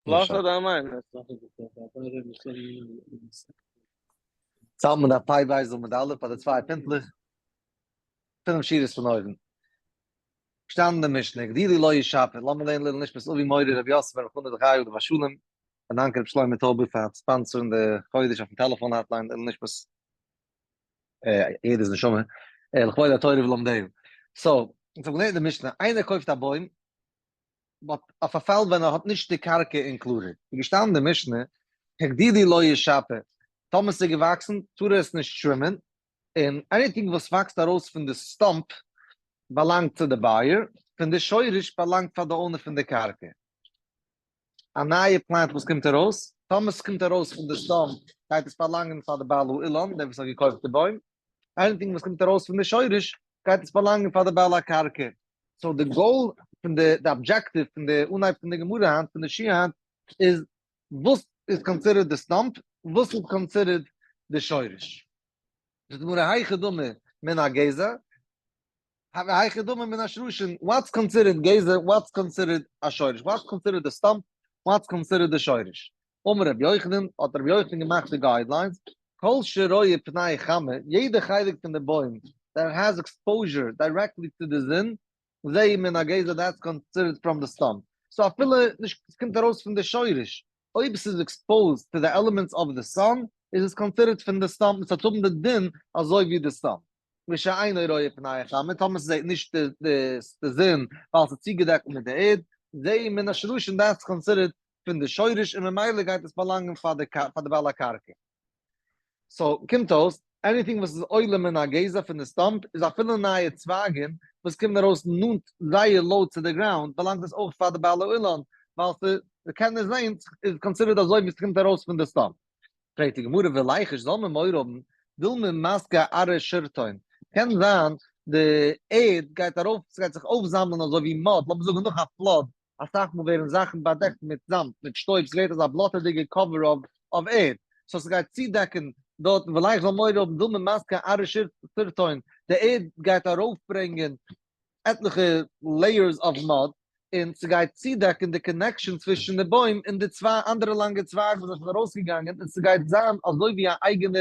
פלאס אדער מיינוס? צאלט מען א פיי בית עמוד א' פאר די צוויי פינטלעך פונעם שורות פון אויבן. געשטאנען אין די משנה, הגדילו לא ישפר, לאמיר לערנען לעילוי נשמת אבי מורי רבי יוסף בן חנה זכרי' עליו השלום, און דאנקען רבי שלמה טויבער פאר sponsor ן די חודש אויפן טעלעפאן hotline לעילוי נשמת יעדעס נשמה, לכבוד התורה ולומדיה. so, אונז האבן געלערנט אין די משנה, איינער קויפט א בוים, but אויף א פאל ווען ער האט נישט די קרקע included, איז געשטאנען אין די משנה, הגדילו לא ישפה, טאמער ס'איז געוואקסן טאר ער עס נישט trim ען, און anything וואס וואקסט ארויס פון די stump באלאנגט צו די buyer, פון די שורש באלאנגט פאר די owner פון די קרקע. א נייע plant וואס קומט ארויס, טאמער ס'קומט ארויס פון די stump גייט עס באלאנגען פאר די בעל האילן, דער וואס האט געקויפט די בוים, anything וואס קומט ארויס פון די שורש גייט עס באלאנגען פאר די בעל הקרקע. so די goal פון די די objective פון די אנהייב פון די גמרא היינט פון די שיעור היינט איז וואס איז considered די stump וואס איז considered די שורש. זאגט די גמרא היכי דמי מן הגזע והיכי דמי מן השרשין, what's considered גזע what's considered א שורש, what's considered די stump what's considered די שורש. אמר רבי יוחנן, האט רבי יוחנן געמאכט די guidelines, כל שרואה פני חמה, יעדע חלק פון די בוים that has exposure directly to די זון, זה מן הגזע that's considered from the stump. so אפילו נישט עס קומט ארויס פון די שורש, אויב עס איז exposed to די elements of די sun, איז עס considered פון די stump און ס'האט האבן די דין אזוי ווי די stump. ושאינו רואה פני החמה, טאמער ס'זעט נישט די זון ווייל ס'איז צוגעדעקט מיט די ערד, זה מן השרשין that's considered פון די שורש און ממילא גייט עס באלאנגען פאר די פאר די בעל הקרקע. so קומט אויס, anything וואס איז עולה מן הגזע פון די stump איז אפילו נייע צווייגען וואס קומען ארויס נאנט זייער low צו די ground באלאנגט עס אויך פאר די בעל האילן ווייל ס'קען נישט זעהן איז considered אזוי ווי ס'קומט ארויס פון די stump. פרעגט די גמרא וליחוש זאל מען מורא האבן דילמא מסקי ארעא שרטון, קען זיין די ערד גייט ארויף ס'גייט זיך אויפזאמלען אזוי ווי mud, לאמיר זאגן נאך א flood, אסאך מאל ווערן זאכן באדעקט מיט זאמד, מיט שטויב, ס'ווערט אזא בלאטעדיגע cover אויף ערד, so ס'גייט צודעקן דארטן, וליחוש זאל מורא האבן דילמא מסקי ארעא שרטון, די ערד גייט ארויפברענגען עטליכע layers of mud, און ס'גייט צודעקן די connection צווישן די בוים און די צוויי אנדערע לאנגע צווייגן וואס זענען ארויסגעגאנגען, און ס'גייט זיין אזוי ווי א אייגענע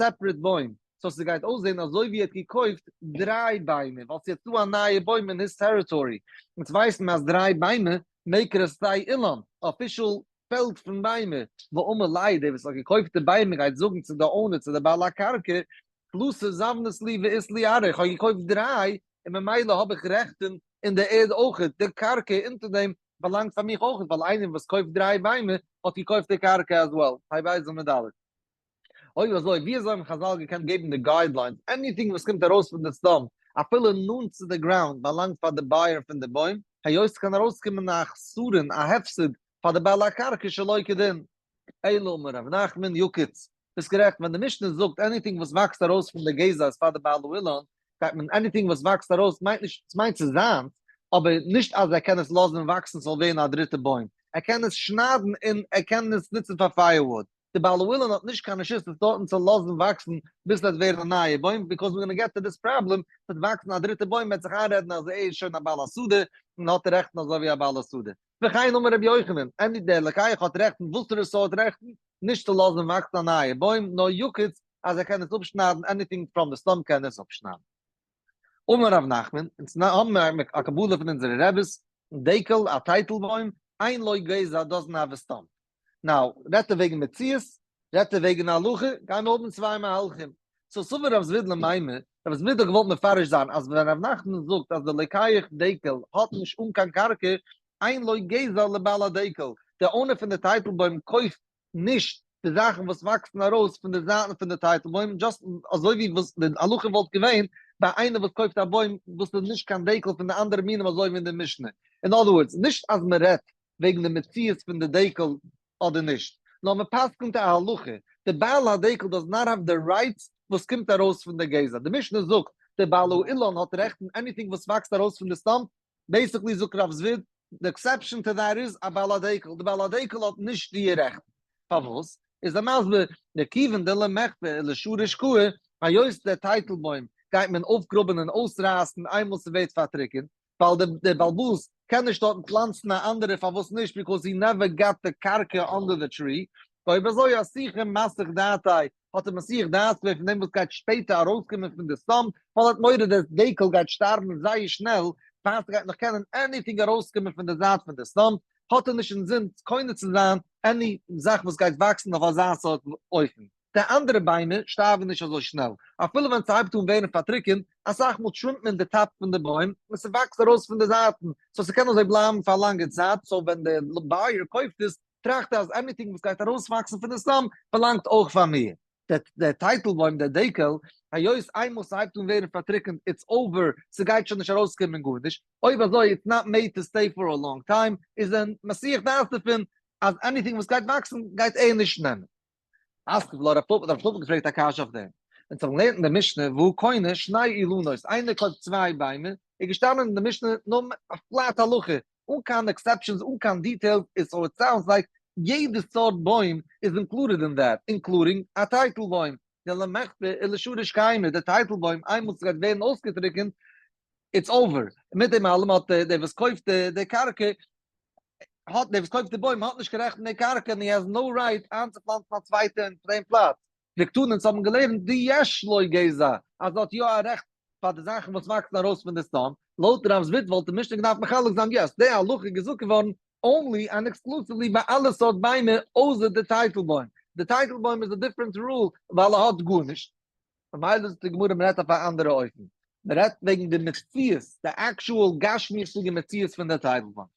separate בוים, so ס'גייט אויסזען אזוי ווי ער האט געקויפט דריי ביימער, ווייל ס'יעצט דא א נייע בוים אין his territory, אונז ווייסן אז דריי ביימער מיעקר שדה אילן, official פעלד פון ביימער, ואמר ליה דער וואס האט געקויפט די ביימער גייט זאגן צו די owner צו די בעל הקרקע, תלתא זבנת לי ואית לי ארעא, איך האב געקויפט דריי און ממילא האב איך רעכטן אין די ערד אויכעט, די קרקע אונטער דעם באלאנגט פאר מיך אויכעט, ווייל איינער וואס קויפט דריי ביימער האט געקויפט די קרקע as well, פ' ב' עמוד א'. אויב אזוי ווי אזוי האבן חזל געקענט געבן די guidelines, anything וואס קומט ארויס פון די stump אפילו נאנט צו די ground באלאנגט פאר די buyer פון די בוים, היות ס'קען ארויסקומען א חסרון א הפסד פאר די בעל הקרקע שלא כדין. אלא אמר ר' נחמן יקיץ, ביסט גערעכט, ווען די משנה זאגט anything וואס וואקסט ארויס פון די גזע איז פאר די בעל האילן, גייט מען anything וואס וואקסט ארויס מיינט נישט, ס'מיינט ס'איז זיינס, אבער נישט אז ער קען עס לאזן וואקסן ס'זאל ווערן א דריטע בוים, ער קען עס שניידן און ער קען עס נוצן פאר firewood, די בעל האילן האט נישט קיין רשות עס דארטן צו לאזן וואקסן ביז ס'וועט ווערן א נייע בוים, because we're gonna get to this problem, ס'וועט וואקסן א דריטע בוים, מ'וועט זיך איינרעדן אז ער איז שוין א בעל השדה און האט רעכטן אזוי ווי א בעל השדה. וכן אמר רבי יוחנן, any דער לוקח האט רעכטן, וואסערע סארט רעכטן? נישט צו לאזן וואקסן א נייע בוים, נאר יקיץ אז ער קען עס אפשניידן, anything from the stump קען ער עס אפשניידן. אמר רב נחמן, אונז האבן מיר א קבלה פון אונזערע רעביס, דקל, א טייטל בוים, אין לו גזע doesn't have a stump. now, רעדט ער וועגן מציאות? רעדט ער וועגן הלכה? גייען מיר האבן צוויי מהלכים. so סבר רב זביד למימר, רב זביד האט געוואלט מפרש זיין אז ווען רב נחמן זאגט אז די לוקח דקל האט נישט אן קיין קרקע, אין לו גזע לבעל הדקל, די owner פון די טייטל בוים קויפט נישט די זאכן וואס וואקסן ארויס פון די זייטן פון די טייטל בוים, just אזוי ווי וואס די הלכה וואלט געווען ביי איינער וואס קויפט א בוים וואס איז נישט קיין דקל פון די אנדערע מינים אזוי ווי אין די משנה. אין other words, נישט אז מען רעדט וועגן די מציאות פון די דקל אדער נישט, נאר מען פסק'נט א הלכה, די בעל הדקל does not have the rights וואס קומט ארויס פון די גזע, די משנה זאגט די בעל האילן האט רעכטן anything וואס וואקסט ארויס פון די stump, basically זאגט רב זביד, די exception to that איז א בעל הדקל, די בעל הדקל האט נישט די רעכטן, פארוואס? איז ער מסביר, דכיון דלמחוה ולשרש קאי, היות דער טייטל בוים גייט מען אויפגראבן און אויסרייסן איינמאל ס'ווערט פארטריקענט, ווייל דער בעל הבית. קען נישט דארטן פלאנצן א אנדערע פארוואס נישט because he never got the קרקע under the tree, אויב אזוי אסוכי מסיח דעתיה האט ער מסיח דעת געווען פון דעם וואס גייט שפעטער ארויסקומען פון די stump, ווייל ער האט מורא דער דקל גייט שטארבן זייער שנעל פאר ס'גייט נאך קענען anything ארויסקומען פון די זייט פון די stump, האט ער נישט אינזין קונה צו זיין any זאך וואס גייט וואקסן אויף אזא סארט אופן. די אנדערע ביימער שטארבן נישט אזוי שנעל, אפילו ווען ס'הייבט אן ווערן פארטריקענט, אסאך מאל trim ט מען די top פון די בוים און ס'וואקסט ארויס פון די זייטן, so ס'קען אזוי בלייבן פאר א לאנגע צייט, so ווען די buyer קויפט עס טראכט ער אז anything וואס גייט ארויסוואקסן פון די stump באלאנגט אויך פאר מיר. דער טייטל בוים, דער דקל, היות איינמאל ס'הייבט אן ווערן פארטריקענט it's over, ס'גייט שוין נישט ארויסקומען גארנישט, אויב אזוי it's not made to stay for a long time, איז ער מסיח דעת דערפון אז anything וואס גייט וואקסן גייט ער נישט נעמען. מתקיף לה רב פפא, רב פפא געפרעגט א קשיא אויף דעם. אונז האבן געלערנט אין די משנה והוא קונה שני אילנות, איינער קויפט צוויי ביימער, איז געשטאנען אין די משנה נאר א flat הלכה, אן קיין exceptions אן קיין details, איז so it sounds like יעדע סארט בוים איז included אין that, including א טייטל בוים, דלמכפי ולשרש קיימא, די טייטל בוים איינמאל ס'גייט ווערן אויסגעטריקענט it's over, מיט דעם אלעם האט דער וואס קויפט די קרקע האט דער וואס קויפט די בוים האט נישט קיין רעכט אין די קרקע און he has no right איינצופלאנצן א צווייטע אין דעם פלאץ. וקתני אונז האבן געלערנט דיש לו גזע אז ער האט יא א רעכט פאר די זאכן וואס וואקסן ארויס פון די stump, לויט רב זביד וואלט די משנה געדארפט מחלק זיין yes די הלכה איז געזאגט געווארן only and exclusively ביי אלע סארט ביימער אויסער די טייטל בוים, די טייטל בוים איז א different rule ווייל ער האט גארנישט. ממילא זאגט די גמרא מען רעדט אויף א אנדערע אופן, מען רעדט וועגן די מציאות, די actual גשמיות'דיגע מציאות פון די טייטל בוים.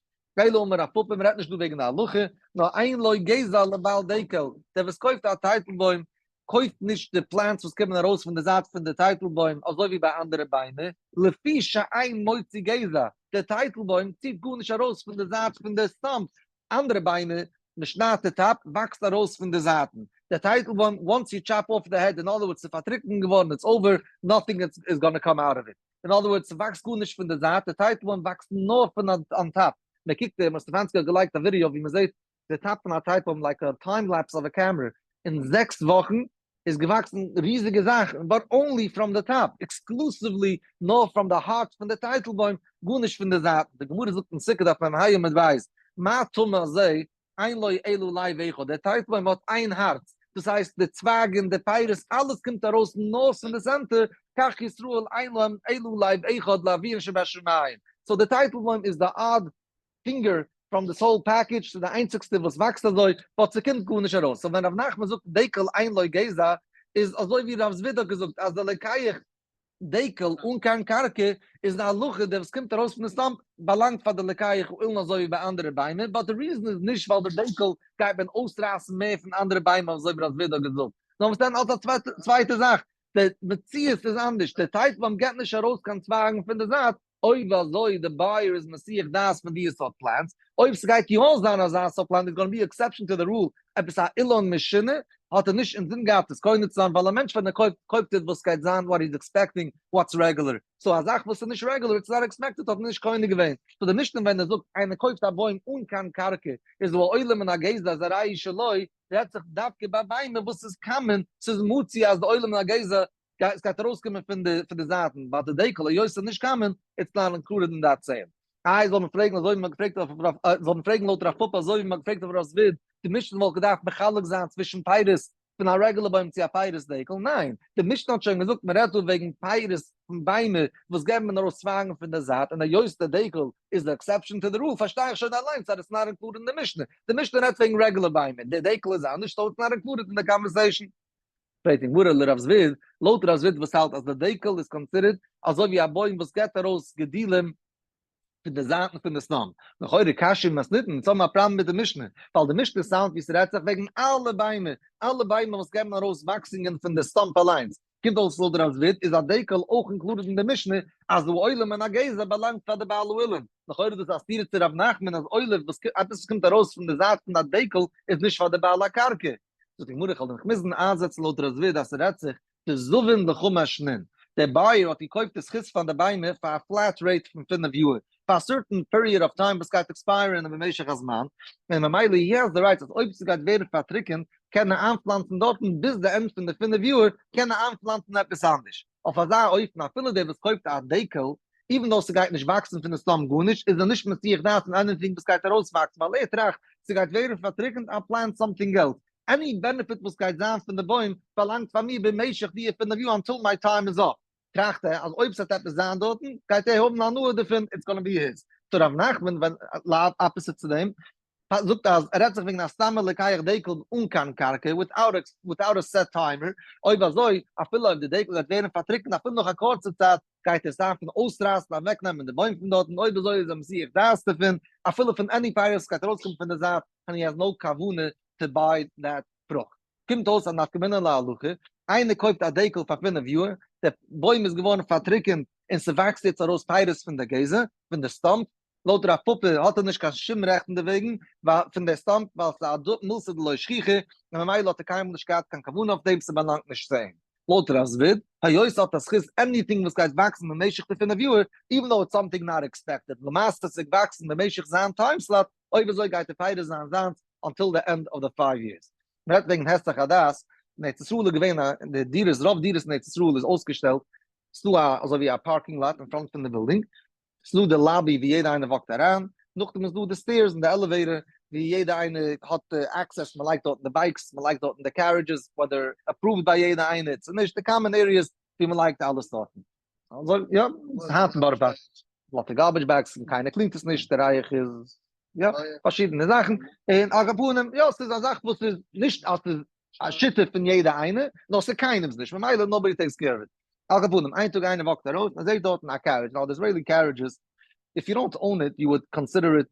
אלא אמר רב פפא, מען רעדט נישט דא וועגן די הלכה, נאר אין לו גזע לבעל דקל, דער וואס קויפט א טייטל בוים קויפט נישט די plants וואס קומען ארויס פון די זייט פון די טייטל בוים אזוי ווי ביי אנדערע ביימער, לפי שאין מוציא גזע, דער טייטל בוים ציט גארנישט ארויס פון די זייט פון די stump, אנדערע ביימער, מען שניידט די top, וואקסט ארויס פון די זייטן. דער טייטל בוים, once you chop off the head, in other words ס'איז פארטריקנט געווארן, it's over, nothing is gonna come out of it. In other words, ס'וואקסט גארנישט פון די זייט, די טייטל בוים וואקסט נאר פון on top. מען קוקט, מר. סטעפאנסקי האט געלייגט א ווידעא ווי מען זעט די top פון א טייטל בוים like a time lapse אויף א קעמערע, אין 6 וואכן איז געוואקסן ריזיגע זאכן, but only from the top, exclusively נאר from the heart פון די טייטל בוים, גארנישט פון די זייטן. די גמרא זאגט אין סוכה דף מ"ה עמוד ב', מה טעם הזה, אין לו אלא לב אחד, דער טייטל בוים האט איין הארץ, דאס הייסט די צווייגן, די פירות, אלעס קומט ארויס נאר פון די center, כך ישראל אין להם אלא לב אחד לאביהם שבשמים. so די טייטל בוים איז די odd finger from this whole package, ס'איז די איינציגסטע וואס וואקסט אזוי, but ס'קומט גארנישט ארויס. so ווען ר' נחמן זאגט דקל אין לו גזע, איז אזוי ווי רב זביד האט געזאגט אז די לוקח דקל אן קיין קרקע איז די הלכה דער וואס קומט ארויס פון די stump באלאנגט פאר די לוקח אילן אזוי ווי ביי אנדערע ביימער, but די reason איז נישט ווייל די דקל גייט מען אויסרייסן מער פון אנדערע ביימער אזוי ווי רב זביד האט געזאגט, נאר וואס דען אלס א צווייטע זאך, די מציאות איז אנדערש, די טייטלבוים געבט נישט ארויס קיין צווייגן פון די זייט, אויב אזוי די buyer איז מסיח דעת פון די סארט plants, אויב סגייט יא זיין אזא סארט plant איז gonna be exception to the rule, עפעס א אילן משונה, האט ער נישט אינזין געהאט עס קונה צו זיין, ווייל א מענטש ווען ער קויפט, קויפט ער וואס גייט זיין what he's expecting, what's regular, so א זאך וואס איז נישט regular it's not expected האט מען נישט קונה געווען, so די משנה ווען ער זאגט איינער קויפט א בוים אן קיין קרקע איז דא א עולה מן הגזע אז הרי שלו, רעדט זיך דווקא ביי ביימער וואס איז common, ס'איז מצוי אז די עולה מן הגזע עס גייט ארויסקומען פון די פון די זייטן, but די דקל היות ס'איז נישט common, it's not included in that sale. איי זאל מען פרעגן אזוי ווי מ'האט געפרעגט אויף רב, זאל מען פרעגן לויט רב פפא אזוי ווי מ'האט געפרעגט אויף רב זביד, די משנה וואלט געדארפט מחלק זיין צווישן פירות פון א רעגולער בוים צו א פירות דקל, ניין, די משנה האט שוין געזאגט מ'רעדט דא וועגן פירות פון ביימער וואס געבן מען ארויס צווייגן פון די זייט, און היות די דקל איז די exception to the rule פארשטיי איך שוין אליינס אז it's not included אין די משנה, די משנה רעדט וועגן רעגולער ביימער, די דקל איז אנדערש so it's not included אין די conversation. פרעגט די גמרא לרב זביד, לויט רב זביד וואס האלט אז די דקל איז considered אזוי ווי א בוים וואס געבט ארויס גידולים פון די זייטן פון די stump, לכאורה קשיא ממתניתין, אונז האבן א פראבלעם מיט די משנה, ווייל די משנה sound ווי ס'רעדט זיך וועגן אלע ביימער, אלע ביימער וואס געבן ארויס וואקסונגען פון די stump אליינס, קומט אויס לויט רב זביד איז א דקל אויך included אין די משנה אז די עולה מן הגזע באלאנגט פאר די בעל האילן, לכאורה איז דאס א סתירה צו רב נחמן אז עולה וואס עפעס וואס קומט ארויס פון די זייט פון א דקל איז נישט פאר די בעל הקרקע. זאגט די גמרא איך וועל דיך מוזן איינזעצן לויט רב זביד אז ס'רעדט זיך דזבין לחמש שנין, דער buyer האט געקויפט די זכות פון די ביימער פאר א flat rate פון 5 יאר, פאר א certain period of time וואס גייט expire ן במשך הזמן, און ממילא he has the right אז אויב ס'גייט ווערן פארטריקענט קען ער איינפלאנצן דארטן ביז די end פון די 5 יאר קען ער איינפלאנצן עפעס אנדערש. אויף אזא אופן אפילו דער וואס קויפט א דקל Even though ס'גייט נישט וואקסן פון די stump גארנישט, איז ער נישט מסיח דעת פון anything וואס גייט ארויסוואקסן, ווייל ער טראכט, ס'גייט ווערן פארטריקנט, I plant something else. Any benefit וואס גייט זיין פון די בוים באלאנגט פאר מיר במשך די 5 יאר until my time is up. טראכט ער אז אויב ס'וועט עפעס זיין דארטן גייט ער האבן הנאה דערפון, it's gonna be his. So ר' נחמן ווען opposite צו דעם, זאגט אז ער רעדט זיך וועגן א סתם לוקח דקל אן קיין קרקע without a set timer, אויב אזוי אפילו אויב די דקל גייט ווערן פארטריקנט אפילו נאך א קורצע צייט גייט עס דארפן אויסרייסן אוועקנעמען די בוים פון דארטן, אויב אזוי איז ער מסיח דעת דערפון אפילו פון any פירות וואס גייט ארויסקומען פון די זייט and he has no כוונה to buy that פרוכט. קומט אויס א נפקא מינה להלכה, איינער קויפט א דקל פאר 5 יאר, דער בוים איז געווארן פארטריקענט און ס'וואקסט יעצט ארויס פירות פון די גזע, פון די stump, לויט רב פפא האט ער נישט קיין שום רעכטן דערוועגן, ווייל פון די stump, ווייל ס'איז א מילתא דלא שכיחא, און ממילא האט ער קיינמאל נישט געהאט קיין כוונה אויף דעם, ס'באלאנגט נישט צו אים. לויט רב זביד, היות האט א זכות anything וואס גייט וואקסן במשך די 5 יאר, even though it's something not expected, למעשה איז עס געוואקסן במשך זיין time slot, אויב אזוי גייט די פירות זיין זיינס until the end of the five years. מ'רעדט וועגן היסח הדעת, אין ארץ ישראל איז געווען א, די דירות, רוב דירות אין ארץ ישראל איז אויסגעשטעלט, ס'דא א אזוי ווי א parking lot אין front פון די בילדינג, ס'דא די lobby ווי יעדע איינער walk ט אריין, נאכדעם איז דא די stairs און די elevator ווי יעדע איינער האט access, מ'לייגט דארטן די bikes, מ'לייגט דארטן די carriages, whether approved ביי יעדע איינער צו נישט, די common areas ווי מ'לייגט אלעס דארטן. אזוי יא, היינט אין בארא פארק לאזט ער garbage bags און קיינער clean ט עס נישט, די ריח איז יא, פארשידענע זאכן, און על כל פנים, יא, ס'איז א זאך וואס איז נישט אז ס'איז א שיטה פון יעדע איינער, נאר ס'איז קיינעמס נישט, ממילא nobody takes care of it. על כל פנים, איין טאג איינער walk ט ארויס און ער זעט דארטן א carriage, now די Israeli carriages, if you don't own it, you would consider it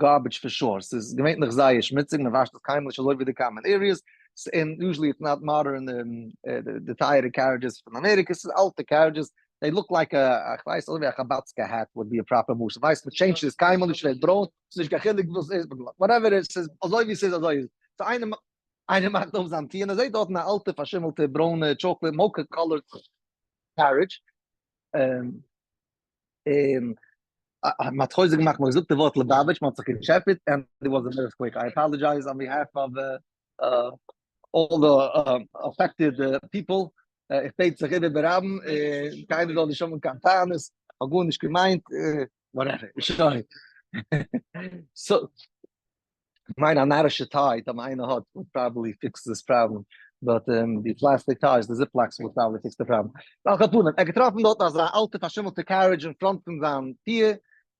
garbage for sure, ס'איז געווענליך זייער שמוציג, מען וואשט עס קיינמאל נישט אזוי ווי די common areas, און usually it's not modern די טייערע carriages פון אמעריקע, ס'איז אלטע carriages, they look like א, איך ווייס, אזוי ווי א חבד'סקע hat would be a proper משל, ווייסט מען change ט עס קיינמאל נישט, ווערט ברוין, ס'איז נישט קיין חילוק וואס ס'איז, whatever it is, אזוי ווי ס'איז אזוי איז עס. So איינער איינער מאכט אויף זיין טיר און ער זעט דארטן א אלטע פארשימלטע ברוינע chocolate mocha colored carriage, און מען האט חוזק געמאכט, מען האט געזאגט די ווארט ליבאוויטש, מען האט זיך געטשעפעט, and it was an earthquake, I apologize on behalf of all the affected people, איך בעט זיך איבער ברבים, קיינער זאל נישט האבן קיין טענות, כ'האב גארנישט געמיינט, whatever, שוין. So, כ'מיין א נארישע tie טאמער איינער האט would probably fix this problem, but די plastic ties, די Ziplocs would probably fix the problem. על כל פנים, ער האט געטראפן דארטן אזא אלטע פארשימלטע carriage אין front פון זיין טיר,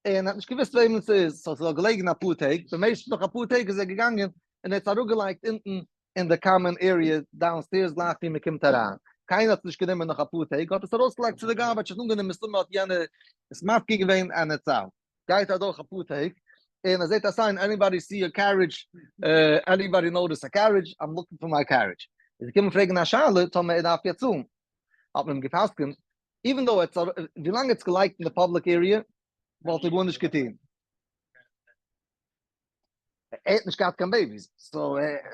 און ער האט נישט געוואוסט וועמען ס'איז, so ס'איז דארט געלעגן אפאר טעג, במשך נאך אפאר טעג איז ער געגאנגען און ער האט עס אראפגעלייגט אונטן אין די common area downstairs גלייך ווי מ'קומט אריין. קיינער האט עס נישט גענומען נאך אפאר טעג, האט עס ארויסגעלייגט צו די garbage, האט אנגענומען מסתמא האט יענער עס מפקיר געווען and it's out. גייט אדורך אפאר טעג, און ער זעט א sign, anybody see a carriage, anybody notice a carriage, I'm looking for my carriage. איז ער געקומען פרעגן א שאלה טאמער ער דארף יעצט צאלן. האט מען אים גע'פסק'נט, even though ער האט ווילאנג ער האט עס געלייגט אין די public area, וואלט ער גארנישט געטון. ער האט נישט געהאט קיין babies, so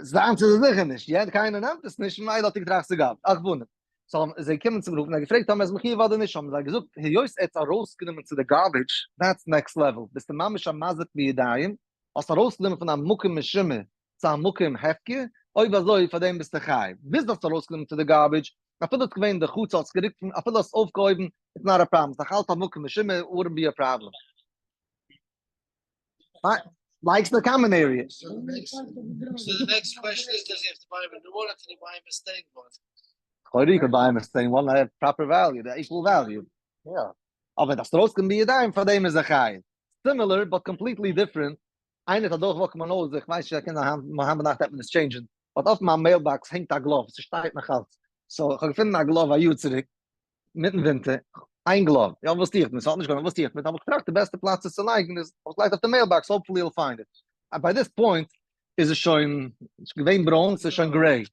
זיינס איז עס זיכער נישט, יעדער קיינער נעמט עס נישט, ממילא האט ער געטראכט ס'איז גארנישט, אך וואנעט. So האבן זיי געקומען צום רב און ער האט געפרעגט טאמער ער איז מחויב אדער נישט, האבן זיי געזאגט היות ער האט עס ארויסגענומען צו די garbage, that's next level, ביסטו ממש א מזיק בידיים, האסט ארויסגענומען פון א מקום משומר צו א מקום הפקר, אויב אזוי פאר דעם ביסטו חייב, ביז דו האסט ארויסגענומען צו די garbage, אפילו עס איז געווען די חצר האט עס גערוקט פון, אפילו האסט עס אויפגעהויבן, it's not a problem, ס'איז נאך אלץ א מקום משומר, wouldn't be a problem. לייגסט די common area. So the next question is, does he have to buy him a new one or can he buy him a stained one? לכאורה you can buy him a stained one, they have proper value, they equal value. יא. אבער דאס ארויסקומען בידיים פאר דעם איז א חייב. Similar but completely different, איינער האט אדורך walk ן מיין הויז, איך ווייס נישט ער קען זיין היינט, היינט ביינאכט וועט מען עס change ן, but אויף מיין mailbox הענגט א glove, ס'שטייט נאך אלץ. So איך האב געפונען א glove א יאר צוריק, מיטן ווינטער, איין glove, יא וואס טו איך מיט, ס'האט נישט געהאט וואס טו איך מיט, האב איך געטראכט די בעסטע פלאץ עס צו לייגן איז, האב איך געלייגט אויף די mailbox, hopefully he'll find it. By this point איז עס שוין געווען ברוין, ס'איז שוין gray.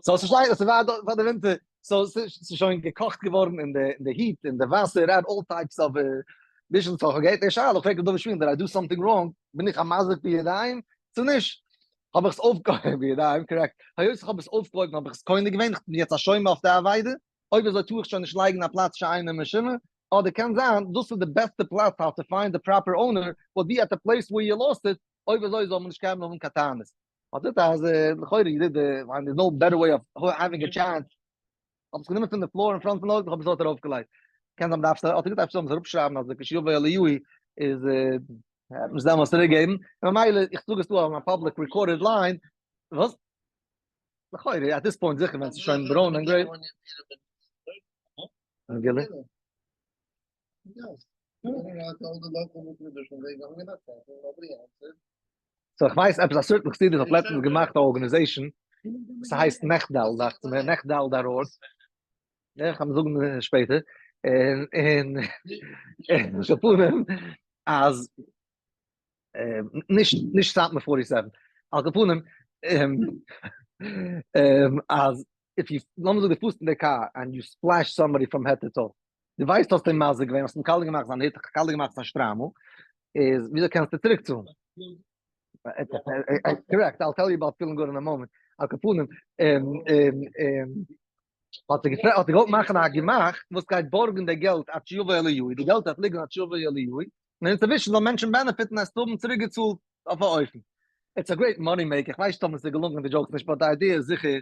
So ס'שטייט אז ס'ווארט דארט פאר די ווינטער, so ס'איז שוין געקאכט געווארן אין די heat, אין די וואסער, add all types of בישן, so כ'האב געהערט די שאלה, פרעגט ר' דוד שווינד, did I do something wrong, בין איך א מזיק בידיים צו נישט? האב איך עס אויפגעהויבן בידיים, correct, היות איך האב עס אויפגעהויבן האב איך עס קונה געווען, איך בין יעצט א שומר אויף די אבידה, אויב אזוי טאר איך שוין נישט לייגן א פלאץ שאינו משומר, אדער קען זיין דאס איז די בעסטע פלאץ how to find the proper owner would be at the place where you lost it, אויב אזוי זאל מען נישט קיינמאל האבן קיין טענות. האט זאגט אז לכאורה you did the ווייל there's no better way of having a chance, האב עס גענומען פון די floor אין front פון הויז, איך האב עס דארט ארויפגעלייגט. קען זיין מ'דארף, האט ער געזאגט אפשר זאל מען עס אראפשרייבן אז לכשיבוא אליהו איז וועט מען עס דעמאלטס צוריק געבן, ממילא איך זאג עס דא אויף א public recorded line, וואס? לכאורה at this point זיכער ווען ס'איז שוין ברוין און gray. So איך ווייס עפעס א certain חסידות האט לעצטנס געמאכט א organization, ס'הייסט נחדל דאכט זיך מיר, נחדל dot org, איך קען זאגן שפעטער, און און און על כל פנים אז נישט נישט סאטמאר forty seven, על כל פנים אז if you, לאמיר זאגן דו פארסט אין די קאר and you splash somebody from head to toe, דו ווייסט האסט אים מזיק געווען, האסט אים קאליע געמאכט זיין הוט, קאליע געמאכט זיין שטריימל, איז וויאזוי קענסטו צוריק צאלן? Correct, I'll tell you about feeling good in a moment. על כל פנים, האט ער געפרעגט, האט ער געוואלט מאכן א גמח וואס גייט בארגן די געלט עד שיבוא אליהו, די געלט וועט ליגן עד שיבוא אליהו, און אינצווישן זאלן מענטשן benefit ן עס צו האבן צוריק געצאלט אויף א אופן. It's a great money maker, איך ווייס נישט אויב עס איז געלונגען די jokes נישט but די idea איז זיכער.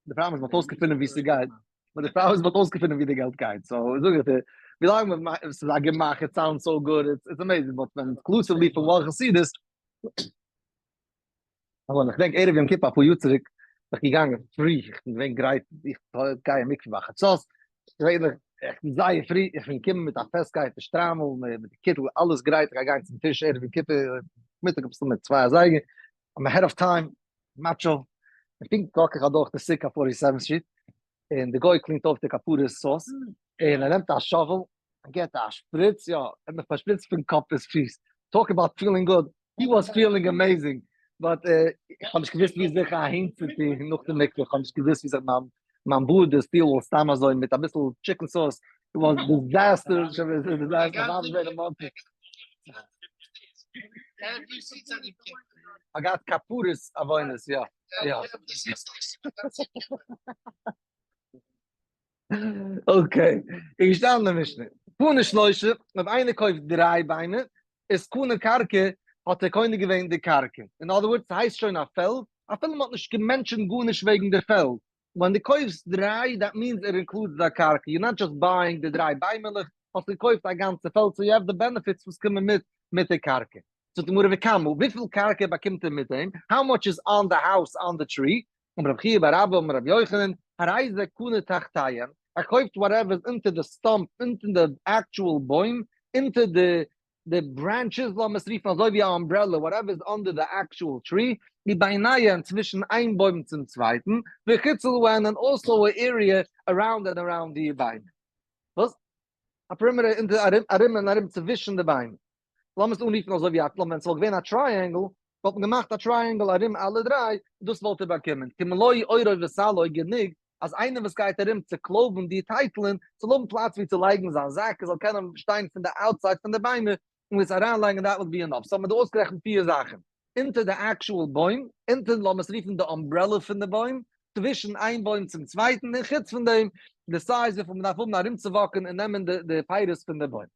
די פראבלעם איז מ'האט אויסגעפונען ווי ס'גייט, but די פראבלעם איז מ'האט אויסגעפונען ווי די געלט גייט, so זאג איך דיר, ווילאנג מ'מאכט, ס'איז א גמח, it sounds so good, it's amazing, but ווען exclusively פון one חסידות, אבער איך דענק ערב יום כיפור אפאר יאר צוריק בין איך געגאנגען פרי, איך בין געווען גרייט, איך גיי אין מקווה ביי חצות, געווענליך איך בין זייער פרי, איך בין געקומען מיט א פעסטקייט די שטריימל מיט די קיטל אלעס גרייט, איך גיי גיין צום טיש ערב יום כיפור מיטאג אביסל מיט צוויי אזייגער, I'm ahead of time, macho, און פונקט walk איך אדורך די סוכה אויף forty seven street, און די גוי clean ט אויף די כפרות sauce, און ער נעמט א shovel, און געבט א שפריץ, יא, ער האט מיך פארשפריצט פון קאפ ביז פיס, talk about feeling good, he was feeling amazing, but איך האב נישט געוואוסט ווי זיך אהינצוטון נאך די מקווה, איך האב נישט געוואוסט ווי זיך מיין מיין בארד איז פיל סתם אזוי מיט אביסל chicken sauce, it was disaster, כ'האב געהאט כפרות עוונות, יא יא. Okay, איז געשטאנען אין משנה, קנה שלושה, אויב איינער קויפט דריי ביימער, איז קנה קרקע, האט ער קונה געווען די קרקע. אין other words, ס'הייסט שוין א פעלד, אפילו מ'האט נישט גע mention ט גארנישט וועגן די פעלד. ווען דו קויפסט דריי, that means it includes די קרקע, you're not just buying די דריי ביימעלעך, האסט געקויפט א גאנצע פעלד, so you have די benefits וואס קומען מיט מיט די קרקע. זאגט די גמרא וכמה, וויפיל קרקע באקומט ער מיט דעם, how much is on the house on the tree, אמר רב חייא בר אבא אמר רבי יוחנן, הרי זה קנה תחתיהם, ער קויפט whatever איז אונטער די stump, אונטער די actual בוים, אונטער די די branches לאמיר עס רופן אזוי ווי א umbrella, whatever איז under די actual tree, וביניהם צווישן איין בוים צום צווייטן, וחוצה להן און also א area around and around די ביימער. וואס? א perimeter אונטער ארום ארום און ארום צווישן די ביימער. לאמיר עס אנרופן אזוי ווי א ווען ס'וואלט געווען א triangle וואלט מען געמאכט א triangle ארום אלע דריי, דאס וואלט ער באקומען כמלא עורו וסלו גענוג אז איינער וואס גייט ארום צו קלויבן די טייטלען זאל האבן פלאץ ווי צו לייגן זיין זאק ער זאל קענען שטיין פון די outside פון די ביימער און עס אריינלייגן that would be enough. So האט מען דא אויסגערעכנט פיר זאכן, אונטער די actual בוים, אונטער לאמיר עס רופן די umbrella פון די בוים, צווישן איין בוים צום צווייטן, און חוץ פון דעם די size וויפיל מען דארף האבן ארומצו walk ן און נעמען די פירות פון די בוים.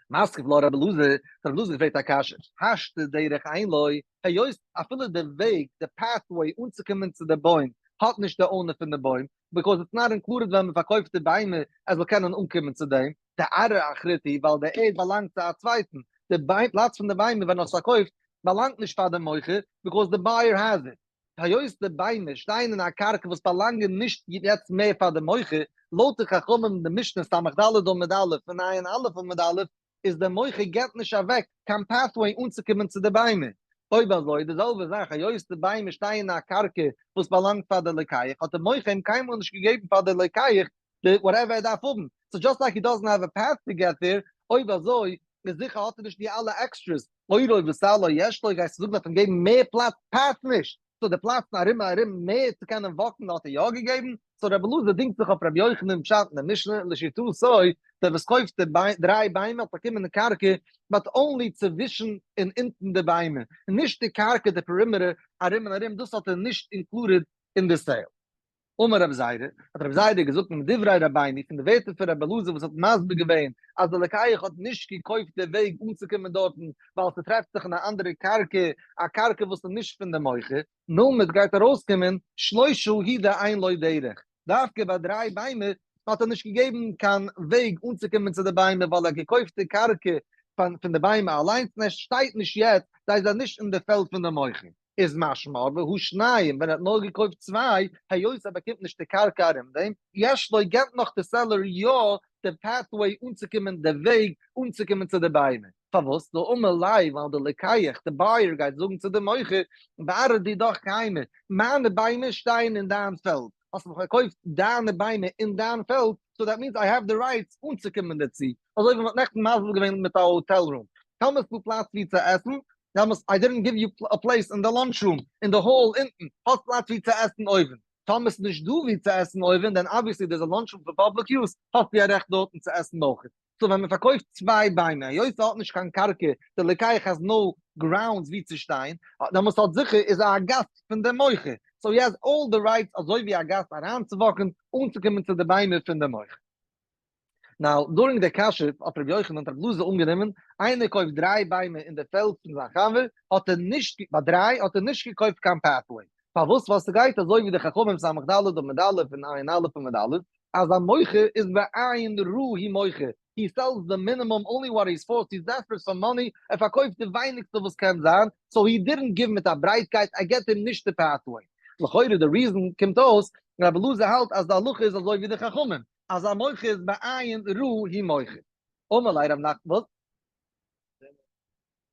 מתקיף לה רבי אלעזר, רבי אלעזר פרעגט א קשיא, השתא דרך אין לו, היות אפילו די וועג, די pathway אנצוקומען צו די בוים, האט נישט די owner פון די בוים, because it's not included ווען מען פארקויפט די ביימער ער זאל קענען אנקומען צו דעם, דארעא אחריתי, ווייל די ערד באלאנגט צו א צווייטן, די פלאץ פון די ביימער ווען האסט פארקויפט באלאנגט נישט פאר די מוכר, because די buyer has it. היות די ביימער שטייען אין א קרקע וואס באלאנגען נישט יעצט מער פאר די מוכר, לויט די חכמים אין די משנה סמך ד' עמוד א' און עיין א' עמוד א', איז דער מוכר געבט נישט אוועק קיין pathway אנצוקומען צו די ביימער. אויב אזוי די זעלבע זאך היות די ביימער שטייען אין א קרקע וואס באלאנגט פאר די לוקח האט די מוכר אים קיינמאל נישט געגעבן פאר די לוקח די whatever ער דארף האבן, so just like he doesn't have a path to get there, אויב אזוי איז זיכער האט ער נישט די אלע extras, עורו וסלו יש לו, גייסטו זאגן האט אים געגעבן מער פלאץ path נישט, so די פלאץ פון ארום און ארום מער צו קענען walk ן האט ער יא געגעבן, so רבי אלעזר דינגט זיך אויף רבי יוחנן פשט אין די משנה לשיטתו דער וואס קויפט די דריי ביימער האט באקומען די קרקע but only צווישן און אונטן די ביימער, נישט די קרקע די perimeter ארום און ארום דאס האט ער נישט included אין די sale. אמר רב זירא, האט רב זירא געזאגט מדברי רבינו, פון די ווערטער פון רבי אלעזר וואס האט מסביר געווען אז די לוקח האט נישט געקויפט די וועג אנצוקומען דארטן ווייל ס'טרעפט זיך אין א אנדערע קרקע, א קרקע וואס איז נישט פון די מוכר, נלמד גייט ארויסקומען שלושה הוא דאין לו דרך, דווקא ביי דריי ביימער האט ער נישט געגעבן קיין וועג אנצוקומען צו די ביימער ווייל ער האט געקויפט די קרקע פון די ביימער אליינס און ער שטייט נישט יעצט, זיי זענען נישט אין די פעלד פון די מוכר. איז משמע והא שניים ווען ער האט נאר געקויפט צוויי, היות ער באקומט נישט די קרקע ארום דעם, יש לו געבט נאך די seller יא די pathway אנצוקומען די וועג אנצוקומען צו די ביימער. פארוואס? דאמר ליה ווייל די לוקח, די buyer גייט זאגן צו די מוכר, בארעא דידך קיימי, מיינע ביימער שטייען אין דיין פעלד, האסט מיך פארקויפט דיינע ביימער אין דיין פעלד, so that means I have the rights אנצוקומען דערצו, אזוי ווי מ'האט נעכטן מסביר געווען מיט א hotel room, טאמער ס'דא פלאץ ווי צו עסן, דעמאלס I didn't give you a place אין די lunch room, אין די hall אונטן, האסט פלאץ ווי צו עסן אויבן. טאמער ס'איז נישט דא ווי צו עסן אויבן, then obviously there's a lunch room for public use, האסטו א רעכט דארטן צו עסן אויך. so ווען מ'פארקויפט צוויי ביימער, היות ס'האט נישט קיין קרקע, די לוקח has no grounds ווי צו שטיין, דעמאלס האט זיכער איז ער א גאסט פון די מוכר, so he has all the rights אזוי ווי א גאסט אריינצו walk ן אנצוקומען צו די ביימער פון די מוכר. now, during די קשיא האט רבי יוחנן האט רבי אלעזר אנגענומען, איינער קויפט דריי ביימער אין די פעלד פון זיין חבר, האט ער נישט, ביי דריי האט ער נישט געקויפט קיין pathway. פארוואס? ווייל ס'גייט אזוי ווי די חכמים סמך ד' עמוד א' און עין א' עמוד א', אז א מוכר איז בעין רעה הוא מוכר, he sells the minimum only what he's forced, he's desperate for money, ער פארקויפט די ווייניגסטע וואס קען זיין, so he didn't give מיט א ברייטקייט, ער געבט אים נישט די pathway. לכאורה די reason קומט אויס, רבי אלעזר האלט אז די הלכה איז אזוי ווי די חכמים, אז א מוכר איז בעין רעה הוא מוכר. אמר ליה רב נחמן, וואס?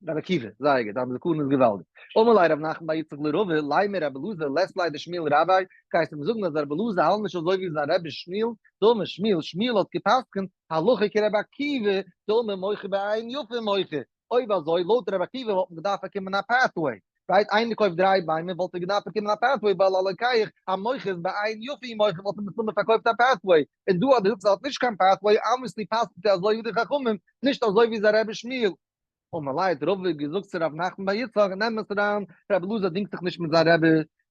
רבי עקיבא, זייער גוט, דיין זכרון איז געוואלדיג. אמר ליה רב נחמן בר יצחק לרבא, לימא רבי אלעזר לית ליה דשמואל רביה, גייסט אים זאגן אז רבי אלעזר האלט נישט אזוי ווי זיין רבי שמואל, דאמר שמואל, שמואל האט גע'פסק'נט הלכה כרבי עקיבא, דאמר מוכר בעין יפה מוכר, אויב אזוי לויט רבי עקיבא וואלט מען געדארפט באקומען א pathway, right? איינער קויפט דריי ביימער וואלט ער געדארפט באקומען א pathway ווייל הלוקח המוכר איז בעין יפה מוכר וואלט ער מסתמא פארקויפט א pathway, און דא אז דו זאגסט ער האט נישט קיין pathway obviously פסק'נט ער אזוי ווי די חכמים, נישט אזוי ווי זיין רבי שמואל. אמר ליה האט רבא געזאגט צו רב נחמן בר יצחק, נעם עס אריין, רבי אלעזר דינגט זיך נישט מיט זיין רבי,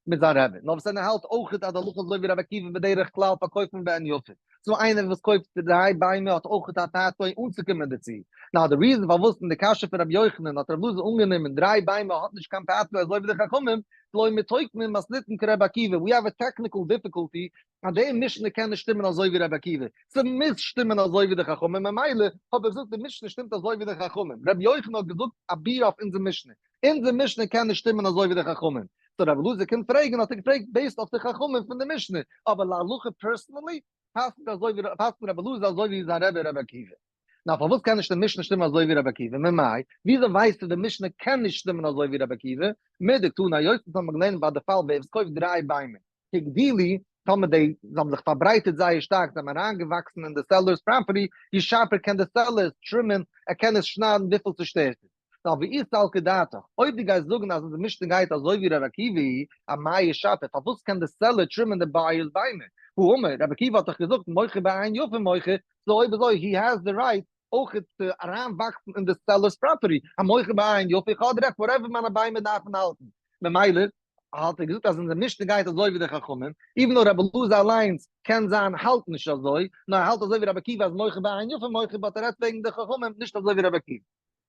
מיט זיין רבי, נאר וואס ער האלט אויכעט אז די הלכה אזוי ווי רבי עקיבא בדרך כלל פארקויפט מען בעין יפה. so איינער וואס קויפט דריי ביימער האט אויכעט א pathway אנצוקומען דערצו. now די reason פארוואס אין די קשיא פון רבי יוחנן האט רבי אלעזר אנגענומען דריי ביימער האט נישט קיין pathway אזוי ווי די חכמים, דלא מתוקמין מתניתין כרבי עקיבא, we have a technical difficulty אז די משנה קען נישט שטימען אזוי ווי רבי עקיבא, ס'מוז שטימען אזוי ווי די חכמים, ממילא האב איך געזאגט די משנה שטימט אזוי ווי די חכמים, רבי יוחנן האט געזאגט א ביאור אויף אונזער משנה, אונזער משנה קען נישט שטימען אזוי ווי די חכמים, so רבי אלעזר קומט פרעגן האט ער געפרעגט based אויף די חכמים פון די משנה, אבער להלכה personally פסק'נט אזוי ווי פסק'נט רבי אלעזר אזוי ווי זיין רבי רבי עקיבא. נאר פארוואס קען נישט די משנה שטימען אזוי ווי רבי עקיבא? ממאי? וויאזוי ווייסטו די משנה קען נישט שטימען אזוי ווי רבי עקיבא? מדקתני היות אונז האבן געלערנט ביי די פאל ווער עס קויפט דריי ביימער הגדילו, טאמער די זיי האבן זיך פארברייטערט זייער שטארק, זיי האבן אריינגעוואקסן אין די seller's property, ישפר קען די seller עס trim ען, ער קען עס שניידן וויפיל ס'שטערט אים. נאר ואי סלקא דעתך, אויב דו גייסט זאגן אז אונזער משנה גייט אזוי ווי ר' עקיבא, אמאי ישפר, פארוואס קען די seller trim ען די buyer's ביימער? הא אמר, ר' עקיבא האט דאך געזאגט מוכר בעין יפה מוכר, so אויב אזוי he has the right אויך צו אריינוואקסן אין די seller's property, המוכר בעין יפה, איך האב די רעכט whatever מיינע ביימער דארפן האלטן, ממילא האט ער געזאגט אז אונזער משנה גייט אזוי ווי די חכמים, even though רבי אלעזר אליינס קען זיין האלט נישט אזוי, נאר ער האלט אזוי ווי רבי עקיבא אז מוכר בעין יפה מוכר but ער רעדט וועגן די חכמים נישט אזוי ווי רבי עקיבא.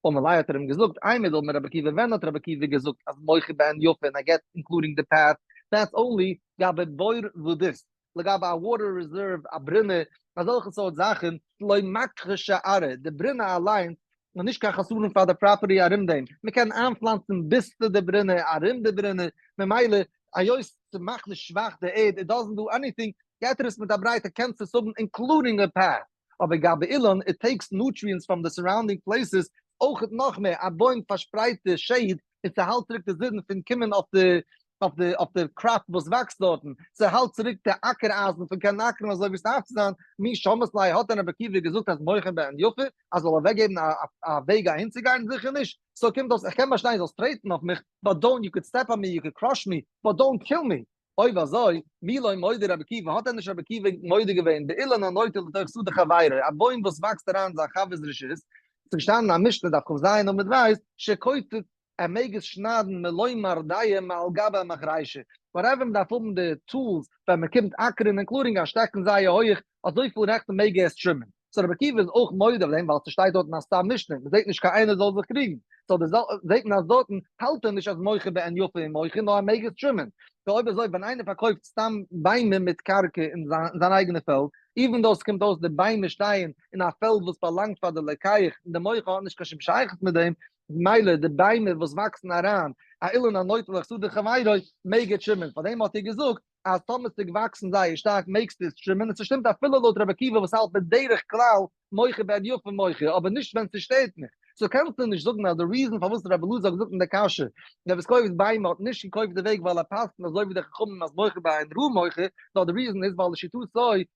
אמר ליה האט ער אים געזאגט, אימר דאמר רבי עקיבא ווען האט רבי עקיבא געזאגט אז מוכר בעין יפה און ער געבט including די path, that's only גבי בור ודות, לגבי א water reserve, א ברינע, אזעלכע סארט זאכן, לא מכחשא ארעא, די ברינע אליינס איז נישט קיין חסרון פאר די property ארום דעם, מען קען איינפלאנצן ביז צו די ברינע, ארום די ברינע, ממילא היות ס'מאכט נישט שוואך די ערד, it doesn't do anything, גייט ער עס מיט א ברייטע קענסט עס האבן including א path, אבער גבי אילן, it takes nutrients from the surrounding places, אויכעט נאך מער, א בוים פארשפרייט די shade און ס'האלט צוריק די זון פון קומען אויף די אויף די אויף די קראפ וואס וואקסט דארטן, ס'האלט צוריק די אקער אייזן פון קענען אקערן אזוי ווי ס'דארף צו זיין, מי שמעת ליה האט דען רבי עקיבא געזאגט אז מוכר בעין יפה אז זאל אוועקגעבן א א וועג אהינצוגיין? זיכער נישט, so קומט אויס איך קען באשטיין זאלסט טרעטן אויף מיך, but don't, you could step on me, you could crush me, but don't kill me, אויב אזוי, מי לא מודה רבי עקיבא, האט דען נישט רבי עקיבא מודה געווען באילן הנוטה לתוך שדה חברו, א בוים וואס וואקסט אריין אין זיין חבר'ס רשות, ס'איז געשטאנען א משנה דף כז עמוד ב', שקוצץ, ער מעג עס שניידן מלא מרדעה מעל גבי המחרישה, whatever מ'דארף האבן די tools ווען מ'קומט אקערן including א שטעקן זייער הויעך, אזויפיל רעכטן מעג ער עס trim ען. so רבי עקיבא איז אויך מודה אויף דעם ווייל ס'שטייט דארט אין א סתם משנה, מ'זעט נישט קיין איינער זאל זיך קריגן. So די זעט מען אז דארטן האלט ער נישט אז מוכר בעין יפה און מוכר, נאר ער מעג עס trim ען. So אויב אזוי ווען איינער פארקויפט סתם ביימער מיט קרקע אין זיין אייגענע פעלד, even though ס'קומט אויס די ביימער שטייען אין א פעלד וואס באלאנגט פאר די לוקח און די מוכר האט נישט קיין שום שייכות מיט דעם, מילא די ביימער וואס וואקסן אריין א אילן הנוטה לשדה חברו מעג ער trim ען, פארדעם האט ער געזאגט אז טאמער ס'איז געוואקסן זייער שטארק מעגסטו עס trim ען, און ס'שטימט אפילו לויט רבי עקיבא וואס האלט בדרך כלל מוכר בעין יפה מוכר, אבער נישט ווען ס'שטערט מיך. So קענסטו נישט זאגן אז די reason פארוואס רבי אלעזר האט געזאגט אין די קשיא, דער וואס קויפט ביימער האט נישט געקויפט די וועג ווייל ער פסק'נט אזוי ווי די חכמים אז מוכר בעין רעה מוכר, נאר די reason איז ווייל לשיטתו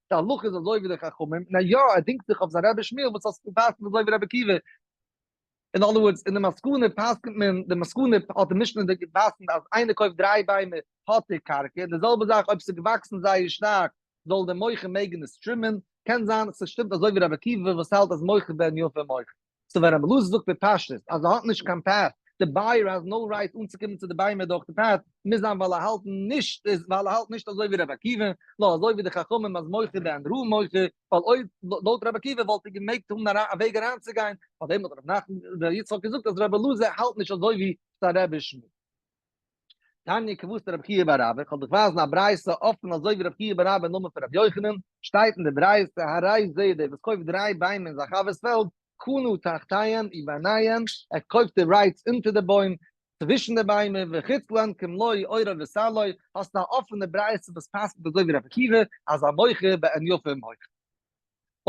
די הלכה איז אזוי ווי די חכמים, און יא ער דינגט זיך אויף זיין רבי שמואל וואס האט געפסק'נט אזוי ווי רבי עקיבא. אין other words, אין די מסקנא פסק'נט מען, די מסקנא האט די משנה געפסק'נט אז איינער קויפט דריי ביימער האט ער קרקע, די זעלבע זאך אויב ס'איז געוואקסן זייער שטארק זאל דער מוכר מעגן עס trim ען, קען זיין ס'שטימט אזוי ווי רבי עקיבא וואס האלט אז מוכר בעין יפה מוכר. So ווען רבי אלעזר זאגט בפשטות אז ער האט נישט קיין path, די buyer has no right אנצוקומען צו די ביימער דורך די path, מוז זיין ווייל ער האלט נישט איז ווייל ער האלט נישט אזוי ווי רבי עקיבא, נאר אזוי ווי די חכמים אז מוכר בעין רעה מוכר, ווייל אויב לויט רבי עקיבא וואלט ער געמעגט האבן א וועג אריינצוגיין, פארדעם האט רבי נחמן רבי יצחק געזאגט אז רבי אלעזר האלט נישט אזוי ווי זיין רבי שמואל. תניא כוותיה דרבי חייא בר אבא, כ'וועל דיך ווייזן א ברייתא אפן אזוי ווי רבי חייא בר אבא אין נאמען פון רבי יוחנן, שטייט אין די ברייתא הרי זה דער וואס קויפט דריי ביימער אין זיין חבר'ס פעלד, קנה תחתיהן וביניהן, ער קויפט די rights אונטער די בוים, צווישן די ביימער, וחוץ להן כמלוא עורו וסלו, האסט א אפענע ברייתא וואס פסק'נט אזוי ווי רבי עקיבא, אז המוכר בעין יפה מוכר.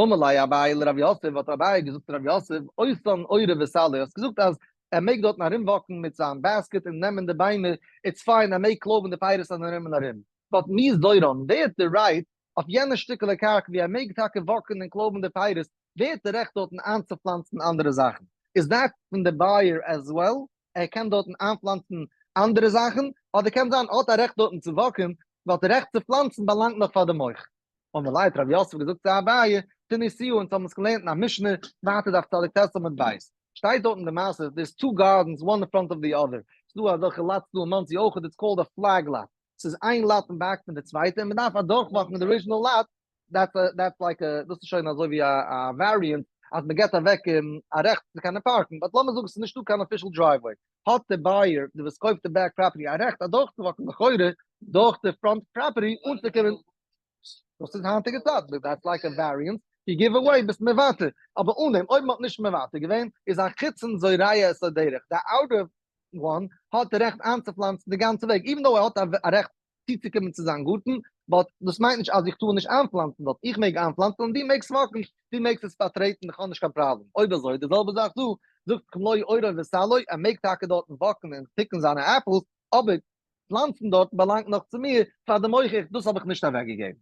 אמר ליה אביי לרב יוסף, האט אביי געזאגט צו רב יוסף, אותן עורו וסלו, האסט געזאגט אז ער מעג דארטן ארום walk ן מיט זיין basket און נעמען די ביימער, it's fine, ער מעג קלויבן די פירות ארום און ארום, but מי זורען, ווער האט די right אויף יענע שטיקעלע קרקע ווי ער מעג טאקע walk ן און קלויבן די פירות, ווער האט די רעכט דארטן איינצופלאנצן אנדערע זאכן? איז that פון די buyer as well? ער קען דארטן איינפלאנצן אנדערע זאכן? אדער קען זיין ער האט א רעכט דארטן צו walk ן, ווייל די רעכט צו פלאנצן באלאנגט נאך פאר די מוכר. אמר ליה האט רב יוסף געזאגט צו אביי, תניתוה אונז האבן עס געלערנט אין א משנה, ווייטער דף צדיק ט' עמוד ב', שטייט דארט אין די מעשה, there's two gardens one in front of the other, ס'איז דא אזעלכע lots דא אין מאנסי אויך, it's called a flag lot, ס'איז איין lot אין back פון די צווייטע און מ'דארף אדורכוואקן די original lot, that's like a, דאס איז שוין אזוי ווי א variance אז מ'געט אוועק א רעכט צו קענען פארקן, but לאמיר זאגן ס'איז נישטא קיין official driveway, האט די buyer, די וואס קויפט די back property א רעכט אדורכצואוואקן לכאורה דורך די front property אנצוקומען, דאס איז היינטיגע צייט, that's like a variance, you give away ביסט מוותר, אבער אן דעם אויב מ'האט נישט מוותר געווען איז החיצון זורע את הדרך, די outer one האט די רעכט איינצופלאנצן די גאנצע וועג, even though ער האט א רעכט צוצוקומען צו זיין גארטן, but דאס מיינט נישט אז איך טאר נישט איינפלאנצן דארט, איך מעג איינפלאנצן און דו מעגסט walk ן, דו מעגסט עס פארטרעטן, איך האב נישט קיין פראבלעם. אויב אזוי די זעלבע זאך דא, זאגט כמלוא עורו וסלו, ער מעג טאקע דארטן walk ן און pick ן זיינע apples, אבער פלאנצן דארט באלאנגט נאך צו מיר, פאר די מוכר, דאס האב איך נישט אוועקגעגעבן.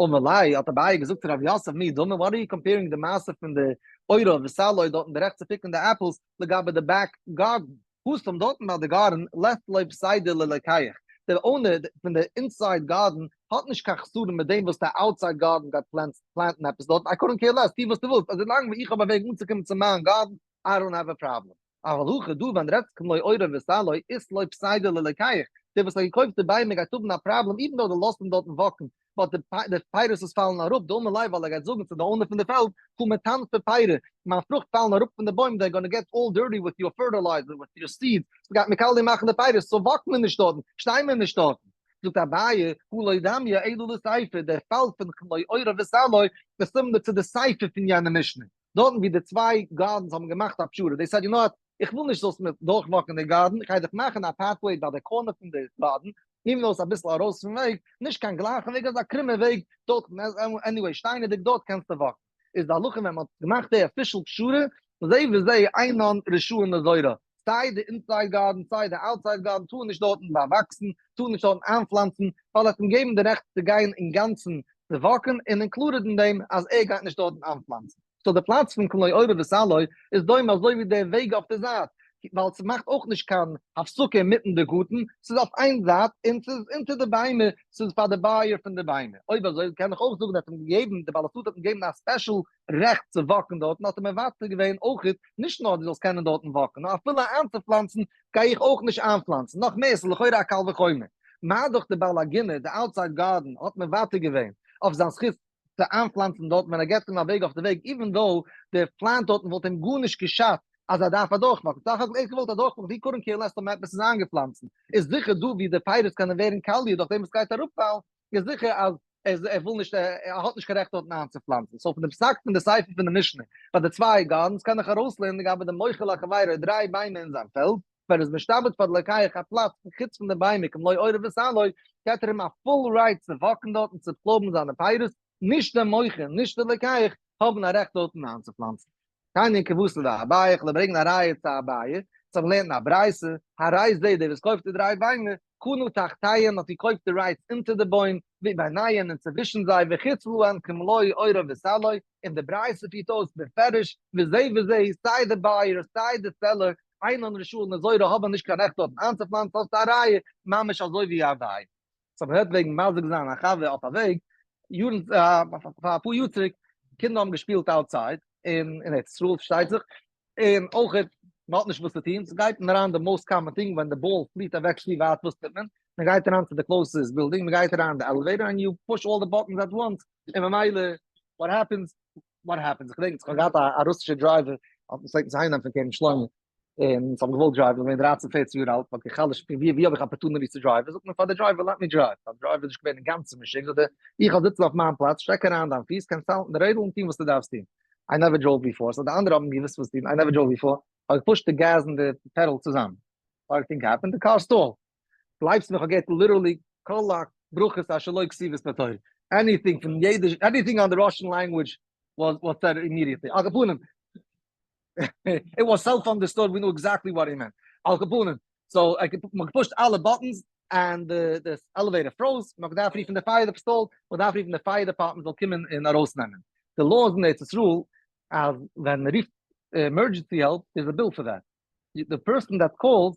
אמר ליה, האט אביי געזאגט צו רב יוסף, מי דמי, what are you comparing די מעשה פון די עורו וסלו דארטן די רעכט צו pick ן די apples לגבי די back garden, התם דארטן ביי די גארדן לית ליה פסידא ללוקח, דער owner פון די inside garden האט נישט קיין חסרון מיט דעם וואס די outside garden גייט פלענטן עפעס דארטן, I couldn't care less, טו וואס דו ווילסט, אזוי לאנג ווי איך האב א וועג אנצוקומען צו מיין garden, I don't have a problem. אבל הכא דא ווען רעדסט כמלוא עורו וסלו אית ליה פסידא ללוקח, דער וואס האט געקויפט די ביימער גייט האבן א פראבלעם even though דו לאזט אים דארטן walk ן, but די פירות וואס פאלן אראפ, דאמר ליה ווייל ער גייט זאגן צו די owner פון די פעלד, קא מטנפי פירי, מיין פרוכט פאלן אראפ פון די בוים, they're gonna get all dirty with your fertilizer, with your seeds, ס'גייט מיר קאליע מאכן די פירות, so walk מיר נישט דארטן, שטיי מיר נישט דארטן. זאגט אביי, הא לא דמיא אלא לסיפא, דער פאל פון כמלוא עורו וסלו איז similar צו די סיפא פון יענע משנה, דארטן ווי די צוויי gardens האבן געמאכט א פשרה, they said you know what, איך וויל נישט זאלסט מיר דורכוואקן די גארדן, איך גיי דיך מאכן א pathway ביי די corner פון די גארדן, נעם אויס אביסל ארויס פון וועג, נישט קיין גלייכע וועג, אזא קרומע וועג, דארט, anyway, שטיינערדיג דארט קענסטו walk ן. איז די הלכה ווען מען האט געמאכט די official פשרה, זה וזה אינן רשאין לזורעה, סיי די inside garden סיי די outside garden טארן נישט דארטן באוואקסן, טארן נישט דארטן איינפלאנצן, ווייל ער האט אים געגעבן די רעכט צו גיין אינגאנצן צו walk ן, און included אין דעם אז ער גייט נישט דארטן איינפלאנצן. So די פלאץ פון כמלוא עורו וסלו איז דומה אזוי ווי די וועג אויף די זייט, ווייל ס'מאכט אויך נישט קיין הפסקה אינמיטן די גארטן, ס'איז אויף איין זייט און ס'איז אונטער די ביימער, ס'איז פאר די buyer פון די ביימער. אויב אזוי קען איך אויך זאגן ער האט אים געגעבן, די בעל השדה האט אים געגעבן א special רעכט צו walk ן דארטן, האט ער מוותר געווען אויך, נישט נאר דו זאלסט קענען דארטן walk ן, נאר אפילו איינצופלאנצן גיי איך אויך נישט איינפלאנצן, נאך מער, ס'איז לכאורה א קל וחומר. מה דאך די בעל הגינה, די outside garden, האט מוותר געווען אויף זיין זכות צו איינפלאנצן דארטן ווען ער געבט אים א וועג אויף די וועג, even though די plant דארטן וואלט אים גארנישט געשאדט אז ער דארף אדורכוואקן, סך הכל ער האט געוואלט אדורכוואקן, he couldn't care less אויב עפעס איז איינגעפלאנצן, איז זיכער דא ווי די פירות קענען ווערן קאליע דורך דעם וואס גייט אראפפאלן, איז זיכער אז ער וויל נישט, ער האט נישט קיין רעכט דארטן איינצופלאנצן. So פון די פסק פון די סיפא פון די משנה ביי די צוויי gardens קען איך ארויסלערנען לגבי די מוכר לחבירו דריי ביימער אין זיין פעלד, ווען ער איז משתעבד פאר די לוקח א פלאץ פון חוץ פון די ביימער כמלוא עורו וסלו, געט ער אים א full right צו וואקן דארט און צו קלויבן זיינע פירות, נישט דער מוכר נישט דער לוקח האבן א רעכט דארטן איינצופלאנצן. תניא כוותיה דאביי, איך וועל ברענגען א ראיה צו אביי, צו האבן געלערנט אין א ברייתא, הרי זה דער וואס קויפט די דריי ביימער, קנה תחתיהן האט געקויפט די rights אונטער די בוים, וביניהן און צווישן זיי, וחוץ להן כמלוא עורו וסלו, און די ברייתא פירט אויס בפירוש, וזה וזה, סיי די buyer סיי די seller, אינן רשאין לזורע האבן נישט קיין רעכט דארטן איינצופלאנצן, האסטו א ראיה, ממש אזוי ווי אביי. So מ'רעדט וועגן מזיק זיין א חבר אויף א וועג, יארן פאר אפאר יאר צוריק, קינדער האבן געשפילט outside, אין ארץ ישראל פארשטייט זיך, און אויך מען האט נישט וואס צו טון, ס'גייט מען אריין די most common thing ווען די ball פליט אוועק צו ווייט וואס טוט מען? מען גייט אריין צו די closest building, מען גייט אריין אין די elevator and you push all the buttons at once, און ממילא what happens? What happens? איך געדענק איך האב געהאט א רוסישע driver, האט מיר געפלעגט אהיימנעמען פון כרם שלמה, און זיי האבן געוואלט drive ן, איך בין געווען דרייצן פערצן יאר אלט, כ'האב גע'חלש'ט פון ווי ווי האב איך opportunity צו drive ן, זאגט מען פאר די driver let me drive, די driver איז נישט געווען אינגאנצן משוגע, זאגט ער, איך וועל זיצן אויף מיין פלאץ, שטעק אריין דיין פיס, קענסט האלטן די רעדל און טון וואס דו דארפסט טון. I never drove before, so די אנדערע האבן געוואוסט וואס טון, I never drove before, האב איך געפושט די געז און די pedal צוזאמען. What do you think happened? The car stalled. גלייבסט מיר כ'האב געהערט literally כל הברכות אשר לא כתובות בתורה, anything פון יעדע, anything on the Russian language was said immediately. על כל פנים, it was self understood, we knew exactly what he meant. על כל פנים, so מ'האט געפושט אלע buttons און די elevator froze, מ'האט געדארפט רופן די fire stalled, מ'האט געדארפט רופן די fire department זאל קומען און ארויסנעמען. די laws אין ארץ ישראל אז ווען מ'רופט emergency help איז א bill for that. The person that calls,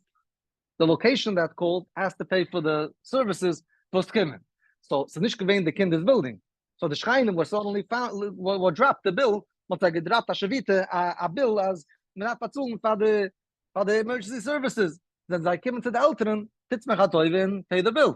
the location that called has to pay for the services וואס קומען. So ס'איז נישט געווען די קינדער'ס בילדינג. So די שכנים were suddenly were dropped די bill, מ'האט זיי געדראפט א שביתה א bill אז מ'דארף באצאלן פאר די פאר די emergency services. ווען זיי קומען צו די עלטערן, טוטס מיך א טובה און pay די bill.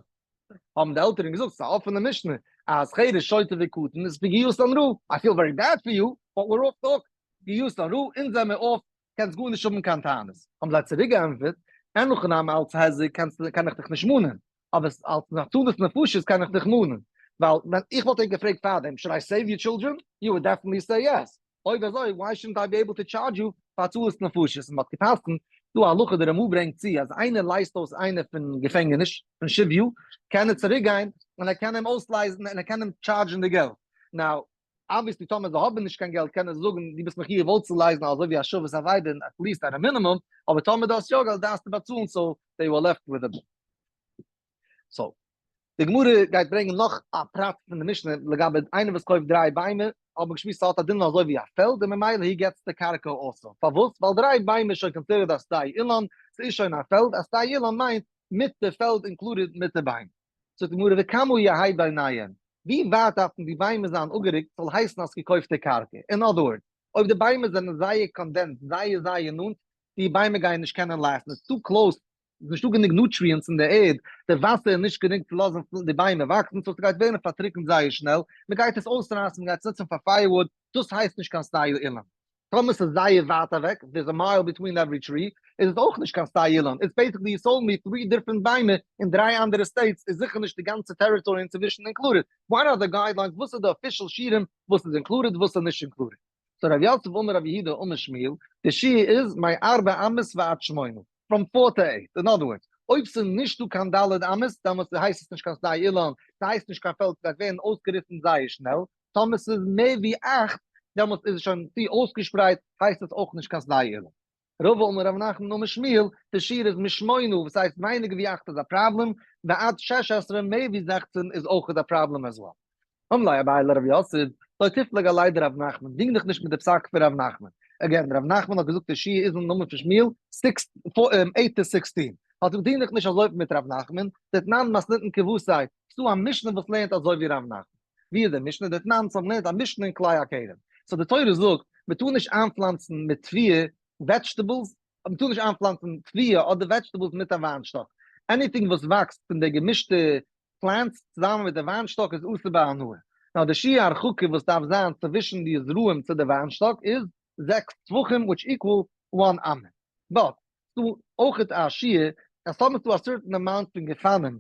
האבן די עלטערן געזאגט, ס'איז א אפענע משנה אז חרש שוטה וקטן איז פגיעתן רעה. I feel very bad for you, but we're off the hook. פגיעתן רעה, אונז זעמיר off קענסט גארנישט האבן קיין טענות. האבן זיי צוריק געענטפערט, אין הכי נמי אלץ היזק קענסטו קען איך דיך נישט מאנען, אבער אלץ הצלת נפשות קען איך דיך מאנען, ווייל ווען איך וואלט ענק געפרעגט פארדעם should I save your children? You would definitely say yes, אויב אזוי why shouldn't I be able to charge you פאר הצלת נפשות? און מ'האט גע'פסק'נט דא א הלכה די רמ"א ברענגט צו אז איינער לייזט אויס איינער פון געפענגעניש פון שביו קען ער צוריק גיין און ער קען אים אויסלייזן און ער קען אים טשארדזשן די געלט, now obviously טאמער זיי האבן נישט קיין געלט קענען זיי זאגן דו ביסט מחיוב אויסצולייזן אזוי ווי השבת אבידה at least at a minimum, אבער טאמער דו האסט יא געלט דארפסטו באצאלן so they were left with a bill. So די גמרא גייט ברענגען נאך א פרט פון די משנה לגבי איינער וואס קויפט דריי ביימער, האט מען געשמועסט ס'האט א דין אזוי ווי א פעלד און ממילא he gets די קרקע also. פארוואס? ווייל דריי ביימער איז שוין considered א שדה אילן, ס'איז שוין א פעלד, א שדה אילן מיינט מיט די פעלד included מיט די ביימער. זאגט די גמרא וכמה יהא ביניהם, ווי ווייט דארפן די ביימער זיין אפגערוקט ס'זאל הייסן אז געקויפטע קרקע? In other words, אויב די ביימער זענען זייער condensed, זייער זייער נאנט, די ביימער גייען נישט קענען last ן, עס איז too close, עס איז נישטא גענוג nutrients אין די ערד, די וואסער איז נישט גענוג צו לאזן די ביימער וואקסן, so ס'גייט ווערן פארטריקנט זייער שנעל, מ'גייט עס אויסרייסן, מ'גייט עס נוצן פאר firewood, דאס הייסט נישט קיין שדה אילן. טאמער ס'איז זייער ווייט אוועק, there's a mile between every tree, איז עס אויך נישט קיין שדה אילן, it's basically you sold me three different ביימער אין דריי אנדערע states, איז זיכער נישט די גאנצע territory אינצווישן included, what are the guidelines, וואס איז די official שיעורים, וואס איז included וואס איז נישט included. So רב יוסף אמר רב יהודה אמר שמואל, די שיעור איז מארבע אמות ועד שמונה, from four to eight, in other words, אויב ס'איז נישט דא קיין ד' אמות, דעמאלטס הייסט עס נישט קיין שדה אילן, ס'הייסט נישט קיין פעלד, ס'גייט ווערן אויסגעריסן זייער שנעל, טאמער ס'איז מער ווי אכט, דעמאלטס איז עס שוין צו אויסגעשפרייט, הייסט עס אויך נישט קיין שדה אילן. רבא אמר רב נחמן אמר שמואל, די שיעור איז משמונה, וואס הייסט ווייניגער ווי אכט איז א פראבלעם, ועד שש עשרה מער ווי 16 איז אויך א פראבלעם as well. אמר ליה אביי לרב יוסף, לא תפלוג עליה דרב נחמן, דינג דיך נישט מיט די פסק פון רב נחמן. Again, רב נחמן האט געזאגט די שיעור איז אין נאמען פון שמואל, eight to 16. האט ער דינג דיך נישט אזוי מיט רב נחמן, דתנן מתניתין כוותיה, ס'דא א משנה וואס לערנט אזוי ווי רב נחמן. ווי איז די משנה? דתנן, ס'האט געלערנט א משנה אין כלאי הכרם. So די תורה זאגט, מען טאר נישט איינפלאנצן מיט תבואה vegetables, מען טאר נישט איינפלאנצן תבואה אדער vegetables מיט א וויינשטאק. Anything וואס וואקסט פון די געמישטע plants צוזאמען מיט די וויינשטאק איז אסור בהנאה. נאר די שיעור הרחקה וואס דארף זיין צווישן די זרעים צו די וויינשטאק איז זעקס טפחים which equal. one אמה. But, ס'דא אויכעט א שיעור אז טאמער ס'דא א certain amount פון גפנים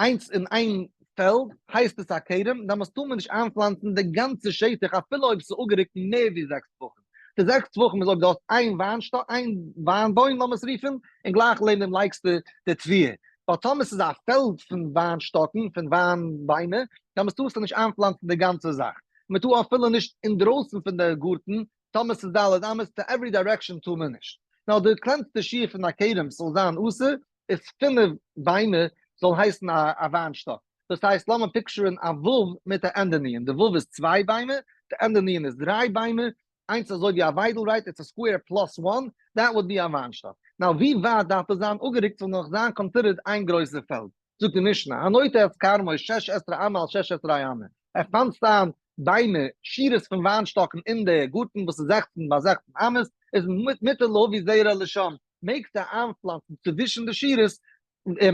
איינס אין איין פעלד הייסט עס א כרם, דעמאלס טאר מען נישט איינפלאנצן די גאנצע שטח אפילו אויב ס'איז אפגערוקט מער ווי 6 טפחים. די 6 טפחים איז אויב דו האסט איין וויינשטאק, איין וויינבוים לאמיר עס רופן, און גלייך לעבן דעם לייגסטו די תבואה. ווייל טאמער ס'איז א פעלד פון וויינשטאקן, פון וויינביימער, דעמאלס טארסטו נישט איינפלאנצן די גאנצע זאך. מען טאר אפילו נישט אינדרויסן פון די גארטן, טאמער ס'איז ד' אמות to every direction טאר מען נישט. נאר די קלענסטע שיעור פון א כרם ס'זאל זיין אסור איז פינף ביימער זאל הייסן א וויינשטאק. דאס הייסט לאמיר picture ן א ו' מיט א ענדע נון. די ו' איז צוויי ביימער, די ענדע נון איז דריי ביימער, איינס אזוי ווי א וויידל right, it's a square plus one, that would be א וויינשטאק. Now ווי ווייט דארף עס זיין אפגערוקט ס'זאל נאך זיין considered איין גרויסע פעלד? זאגט די משנה, הנוטע את כרמו 16 אמה על 16 אמה, ער פלאנצט איין ביימער, שורות פון וויינשטאקן אין די גארטן וואס איז 16 ביי 16 אמות, איז מותר להביא זרע לשם, מעגסטו איינפלאנצן צווישן די שורות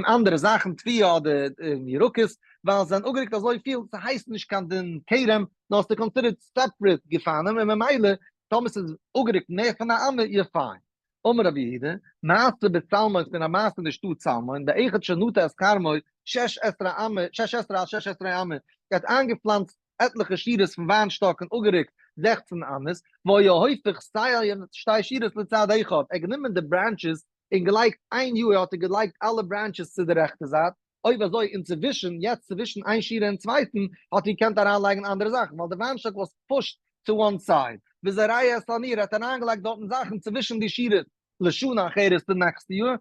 אנדערע זאכן, תבואה אדער ירקות, ווייל זיי זענען אפגערוקט אזויפיל, ס'הייסט נישט קיין דין כרם, נאר ס'איז considered separate גפנים, און ממילא טאמער ס'איז אפגערוקט מער פון א אמה, you're fine. אמר רבי יהודה, מעשה בצלמון, ס'געווען א מעשה אין די שטאט צלמון, באחד שנטע את כרמו, 16 אמה, 16 על 16 אמה, ער האט איינגעפלאנצט עטליכע שורות פון וויינשטאק און אפגערוקט 16 אמות, והיה הופך סייע שתי שורות לצד אחד, ער האט גענומען די branches און געלייגט איין יאר האט ער געלייגט אלע branches צו די רעכטע זייט, אויב אזוי אינצווישן, יעצט צווישן איין שורה און צווייטן, האט ער געקענט אריינלייגן אנדערע זאכן, ווייל די וויינשטאק was pushed to one side, וזורע את הניר, ער האט אריינגעלייגט דארטן זאכן צווישן די שורות, לשנה אחרת די נעקסטע יאר,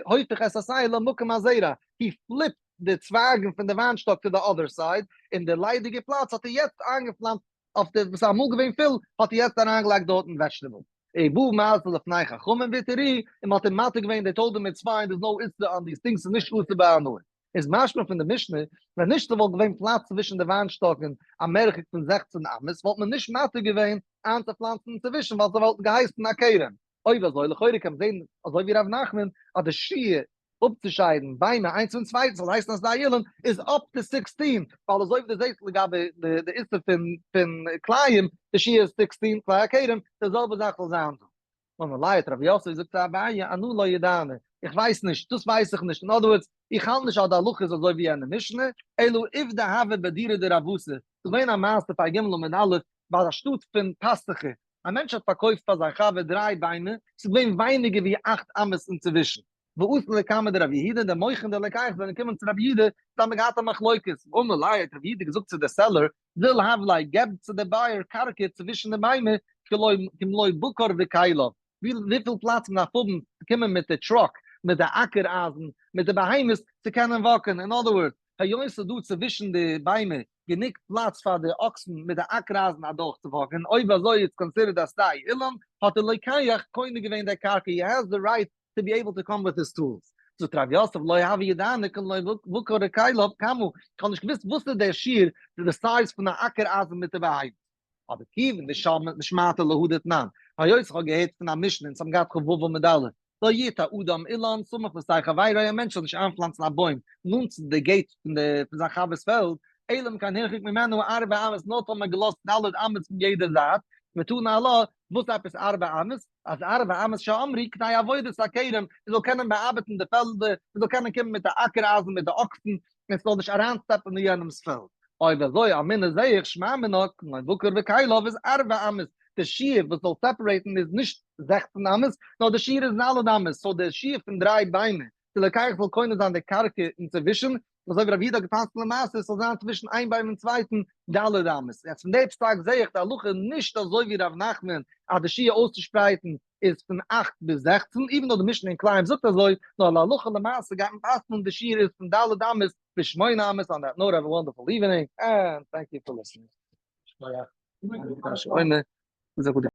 הופך את השעיר למקום הזרע, he flipped די צווייגן פון די וויינשטאק to the other side, און די ליידיגע פלאץ האט ער יעצט איינגעפלאנצט אויף די וואס איז אמאל געווען פול, האט ער יעצט אריינגעלייגט דארטן vegetable. ובא מעשה לפני חכמים והתירוהו, און מ'האט אים מתיר געווען, they told him it's fine, there's no איסור on these things, ס'איז נישט אסור בהנאה. איז משמע פון די משנה, ווען נישט ס'וואלט געווען פלאץ צווישן די וויינשטאקן א מרחק פון 16 אמות, וואלט מען נישט מתיר געווען איינצופלאנצן אינצווישן ווייל ס'וואלט געהייסן א כרם. אויב אזוי לכאורה קען מען זען אזוי ווי ר' נחמן אז די שיעור אפצושיידן ביימער איינס פון צווייטן זאל הייסן אז די אילן איז up to 16, ווייל אזוי ווי דו זעסט לגבי די איסור פון כלאים, די שיעור איז 16 כלאי הכרם, די זעלבע זאך זאל זיין דא. אמר ליה האט רב יוסף געזאגט צו אביי, אנא לא ידענא, איך ווייס נישט, דאס ווייס איך נישט, in other words, איך האלט נישט אז די הלכה איז אזוי ווי יענע משנה, אלא עובדא הוה בדורא דרבותא, ס'איז געווען א מעשה פאר ג' עמוד א', ביי א שטאט פון פאסטוכער, א מענטש האט פארקויפט פאר זיין חבר דריי ביימער, ס'איז געווען ווייניגער ווי 8 אמות אינצווישן. ואתו לקמיה דרב יהודה, די מוכר און די לוקח זענען געקומען צו רב יהודה, זיי האבן געהאט א מחלוקת. אמר ליה האט רב יהודה געזאגט צו די seller, זיל הב ליה, געב צו די buyer קרקע צווישן די ביימער, כמלוא בקר וכליו, וויפיל פלאץ מען דארף האבן צו קומען מיט די truck, מיט די אקער אייזן, מיט די בהמות, צו קענען walk ן. In other words, היות ס'איז דא צווישן די ביימער גענוג פלאץ פאר די אקסן מיט די אקער-אייזן אדורך צו walk ן, אויב אזוי איז considered א שדה אילן, האט דער לוקח קונה געווען דער קרקע, he has the right to be able to come with his tools. זאגט רב יוסף, לא הוה ידענא כמלוא בקר וכליו כמה, איך האב נישט געוואוסט וואס איז דער שיעור, די size פון א אקער אייזן מיט די בהמות. אבער כיוון דשמעתא להא דתנן, היות איך האב געהערט פון א משנה אונז האבן געהאט כ"ו עמוד א', לא יטע אדם אילן סמוך לשדה חברו, א מענטש זאל נישט איינפלאנצן א בוים נאנט צו די gate פון די פון זיין חבר'ס פעלד, אלא אם כן הרחיק ממנו 4 אמות, נאר טאמער געלאזט ד' אמות פון יעדע זייט, ותנא עלה, וואס עפעס 4 אמות? אז 4 אמות שאמרו כדי עבודת הכרם, מען זאל קענען באארבעטן די פעלדער, מען זאל קענען קומען מיט די אקער אייזן מיט די אקסן, און ס'זאל נישט אריינ step ן אין יענעמ'ס פעלד. אויב אזוי אמינא זעה איך שמע מינה כמלוא בקר וכליו איז 4 אמות, די שיעור וואס זאל separate ן איז נישט 16 אמות, נאר די שיעור איז ד' אמות, so די שיעור פון דריי ביימער, די לוקח זאל קונה זיין די קרקע אינצווישן, אזוי ווי רב יהודה האט געפסק'נט למעשה, עס זאל זיין צווישן איין ביים און צווייטן ד' אמות. יעצט פון די פסק זעה איך די הלכה נישט אזוי ווי ר' נחמן אז די שיעור אויסצושפרייטן איז פון 8 ביז 16, even though די משנה אין כלאים זאגט אזוי, נאר להלכה למעשה גייט מען פסק'נען די שיעור איז פון ד' אמות ביז 8 אמות. On that note, have a wonderful evening and thank you for listening.